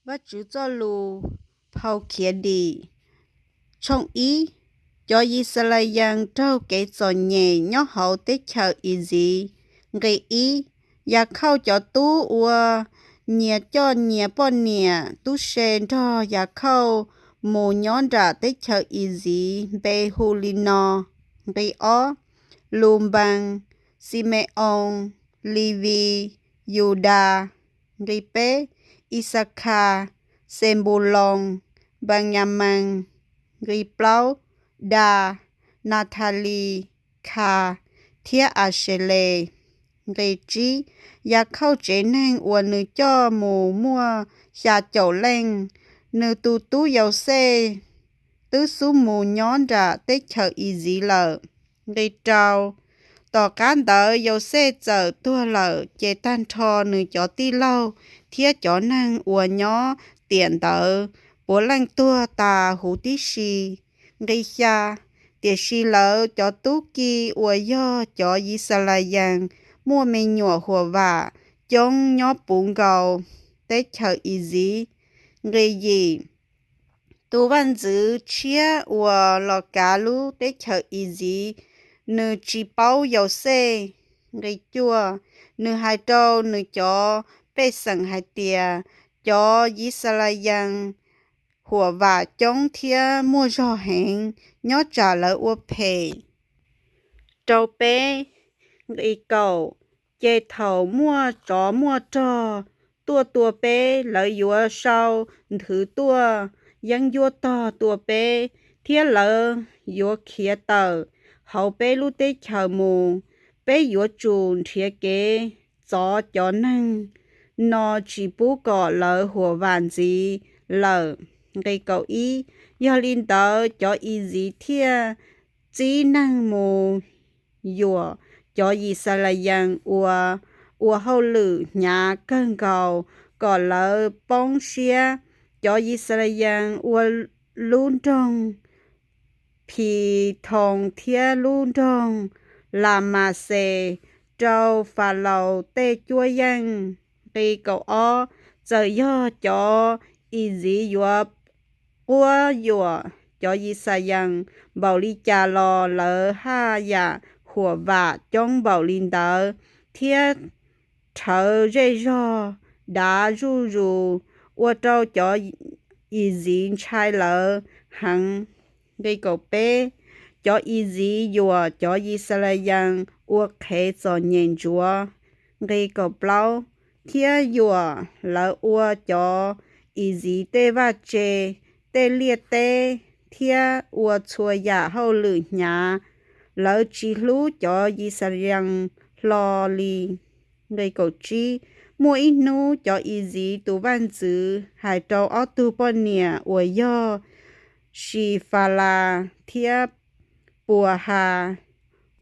Vajtswv txoj lus phau khiav dim. Tshooj ib. Cov Yixalayees raug kev txom nyem nyob hauv teb chaws Iziv. Nqe ib. Yakhauj cov tub uas nyias coj nyias poj niam tub se nrog Yakhauj mus nyob nram teb chaws Iziv npe hu li no. Nqe ob. Lunpees: Xime-oos, Livis, Yudas. Nqe peb. Ixakhas, Xenpuloos, Npeeyamees. Nqe plaub. Das, Nathalis, Khas, thiab Aseles. Nqe tsib. Yakhauj tsev neeg uas nws coj mus muaj xya caum leej. Nws tus tub Yauxej twb xub mus nyob nram teb chaws Iziv lawm. Nqe rau. Tom qab ntawd Yauxej txawm tuag lawm, ces tag nrho nws cov tij laug thiab cov neeg uas nyob tiam ntawd puav leej tuag tas huv tib si. Nqe xya. Tiam sis lawv cov tub ki uas yog cov Yixalayees muaj me nyuam huam vam coob nyob puv nkaus teb chaws Iziv. Nqe yim. Tus vaj ntxwv tshiab uas los kav lub teb chaws Iziv, nws tsis paub Yauxej. Nqe cuaj. Nws hais rau nws cov pej xeem hais tias, Cov Yixalayees huam vam coob thiab muaj zog heev, nyob tsam lawv ua phem rau peb. Nqe kaum. Ces thaum muaj tsov muaj rog tuaj tua peb, lawv yuav sau nthwv tuaj yeeb ncuab tog tua peb, thiab lawv yuav khiav tawm hauv peb lub teb chaws mus. Peb yuav tsum nrhiav kev txov cov neeg no tsis pub kom lawv huam vam ntxiv lawm. Nqe kaum ib. Yog li ntawd cov Iziv thiaj txib neeg mus yuam cov Yixalayees uas ua hauj lwm hnyav kawg nkaus kom lawv poob siab. Cov Yixalayees ua lub nroog Phithoos thiab lub nroog Lamaxes rau Falaus tej cuab yeej. Nqe kaum ob. Txawm yog cov Iziv yuav quab yuam cov Yixalayees npaum li cas los lawv haj yam huam vam coob npaum li ntawd thiab rhawv zej zog dav zuj zus, ua rau cov Iziv ntshai lawv heev. Nqe kaum peb. Cov Iziv yuam cov Yixalayees ua qhev txom nyem ntsuav. Nqe kaum plaub. Thiab yuam lawv ua cov Iziv tej vaj tse, tej liaj teb, thiab ua txhua yam hauj lwm hnyav. Lawv tsis hlub cov Yixalayees hlo li. Nqe kaum tsib. Muaj ib hnub cov Iziv tus vaj ntxwv hais rau ob tug poj niam uas yog Sifalas thiab Puas Has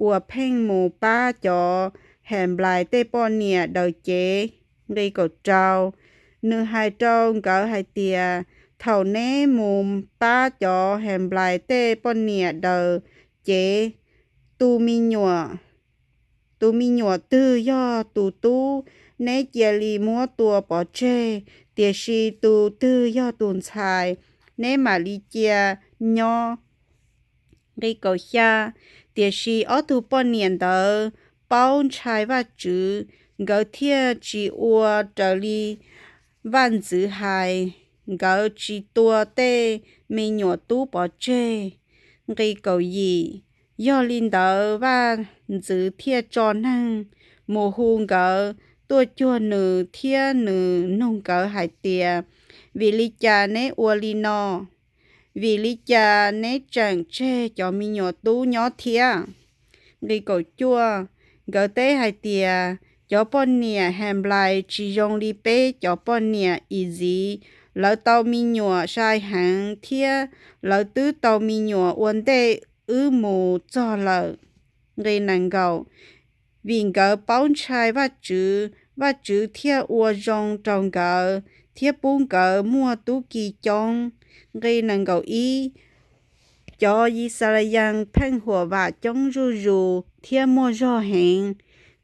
uas pheej mus pab cov Henplais tej poj niam daws cev. Nqe kaum rau. Nws hais rau nkawd hais tias, Thaum neb mus pab cov Henplais tej poj niam daws cev, tus me nyuam, tus me nyuam twg yog tus tub, neb cia li muab tua pov tseg, tiam sis tus twg yog tus ntxhais, neb mam li cia nyob. Nqe kaum xya. Tiam sis ob tug poj niam ntawd paub ntshai Vajtswv, nkawd thiaj tsis ua raws li vaj ntxwv hais, nkawd tsis tua tej me nyuam tub pov tseg. Nqe kaum yim. Yog li ntawd vaj ntxwv thiaj tso neeg mus hu nkawd tuaj cuag nws, thiab nws nug nkawd hais tias, Vim li cas neb ua li no? Vim li cas neb tseem tseg cov me nyuam tub nyob thiab? Nqe kaum cuaj. Nkawd teb hais tias, Cov poj niam Henplais tsis zoo li peb cov poj niam Iziv, lawv tau me nyuam sai heev thiab lawv twb tau me nyuam ua ntej wb mus txog lawm. Nqe nees nkaum. Vim nkawd paub ntshai Vajtswv, Vajtswv thiaj ua zoo rau nkawd thiab pub nkawd muaj tub ki coob. Nqe nees nkaum ib. Cov Yixalayees pheej huam vam coob zuj zus thiab muaj zog heev.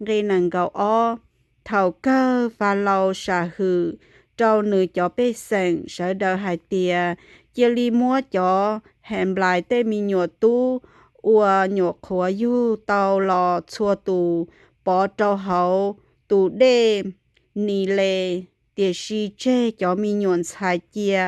Nqe nees nkaum ob. Thaum kawg Falaus sam hwm rau nws cov pej xeem sawv daws hais tias, cia li muab cov Henplais tej me nyuam tub uas nyuam qhuav yug tau los txhua tus pov rau hauv tus dej Niles, tiam sis tseg cov me nyuam ntxhais cia.